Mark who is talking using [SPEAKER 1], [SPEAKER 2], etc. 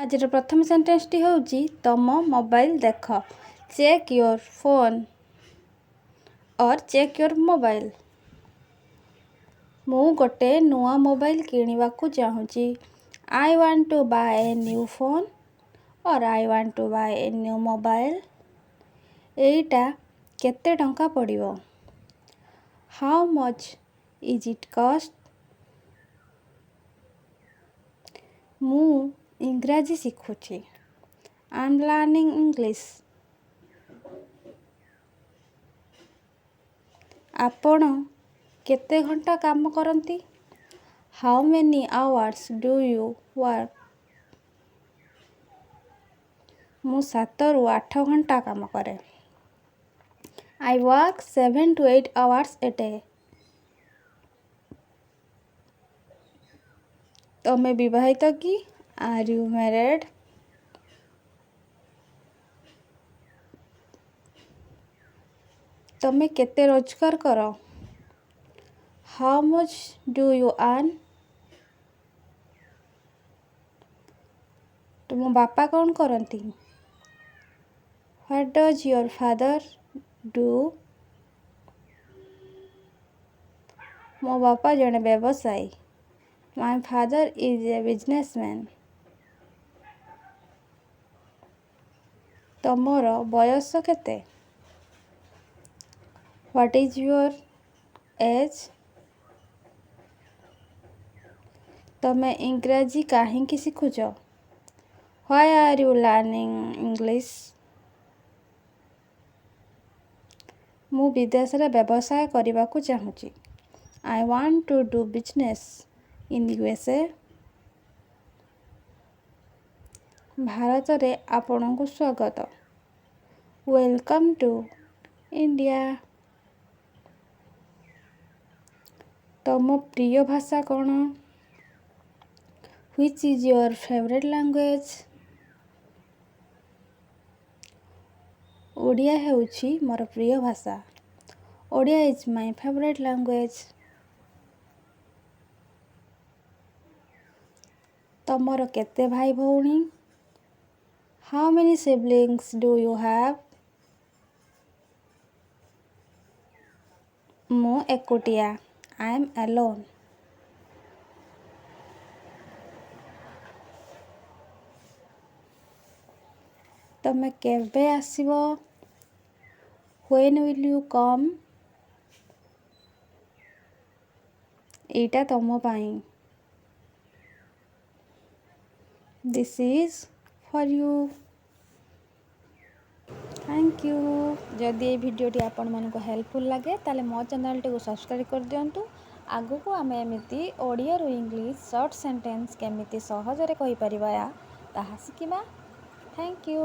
[SPEAKER 1] ଆଜିର ପ୍ରଥମ ସେଣ୍ଟେନ୍ସଟି ହେଉଛି, ତମ ମୋବାଇଲ ଦେଖ। Check your phone or check your mobile. ମୁଁ ଗୋଟେ ନୂଆ ମୋବାଇଲ କିଣିବାକୁ ଚାହୁଁଛି। I want to buy a new phone or I want to buy a new mobile. ଏଇଟା କେତେ ଟଙ୍କା ପଡ଼ିବ? How much is it cost? ମୁଁ ଇଂରାଜୀ ଶିଖୁଛି। I am learning English. ଆପଣ କେତେ ଘଣ୍ଟା କାମ କରନ୍ତି? How many hours do you work? ମୁଁ 7ରୁ 8 ଘଣ୍ଟା କାମ କରେ। I work 7 to 8 hours a day. ତମେ ବିବାହିତ କି? Are you married? ତମେ କେତେ ରୋଜଗାର କର? How much do you earn? ତୁମ ବାପା କ'ଣ କରନ୍ତି? What does your father do? ମୋ ବାପା ଜଣେ ବ୍ୟବସାୟୀ। My father is a businessman. ତମର ବୟସ କେତେ? What is your age? ତମେ ଇଂରାଜୀ କାହିଁକି ଶିଖୁଛ? Why are you learning English? ମୁଁ ବିଦେଶରେ ବ୍ୟବସାୟ କରିବାକୁ ଚାହୁଁଛି। I want to do business in USA. ଭାରତରେ ଆପଣଙ୍କୁ ସ୍ୱାଗତ। Welcome to India. ତମ ପ୍ରିୟ ଭାଷା କ'ଣ? Which is your favourite language? Odia ହେଉଛି ମୋର ପ୍ରିୟ ଭାଷା। Odia is my favourite language. ତମର କେତେ ଭାଇ ଭଉଣୀ? How many siblings do you have? ମୁଁ ଏକୁଟିଆ। I am alone. ତମେ କେବେ ଆସିବ? When will you come? ଏଇଟା ତମ ପାଇଁ। This is for you. Thank you.
[SPEAKER 2] ଯଦି ଏଇ ଭିଡ଼ିଓଟି ଆପଣମାନଙ୍କୁ ହେଲ୍ପଫୁଲ୍ ଲାଗେ, ତାହେଲେ ମୋ ଚ୍ୟାନେଲଟିକୁ ସବସ୍କ୍ରାଇବ୍ କରିଦିଅନ୍ତୁ। ଆଗକୁ ଆମେ ଏମିତି ଓଡ଼ିଆରୁ ଇଂଲିଶ ସର୍ଟ ସେଣ୍ଟେନ୍ସ କେମିତି ସହଜରେ କହିପାରିବା, ତାହା ଶିଖିବା। Thank you.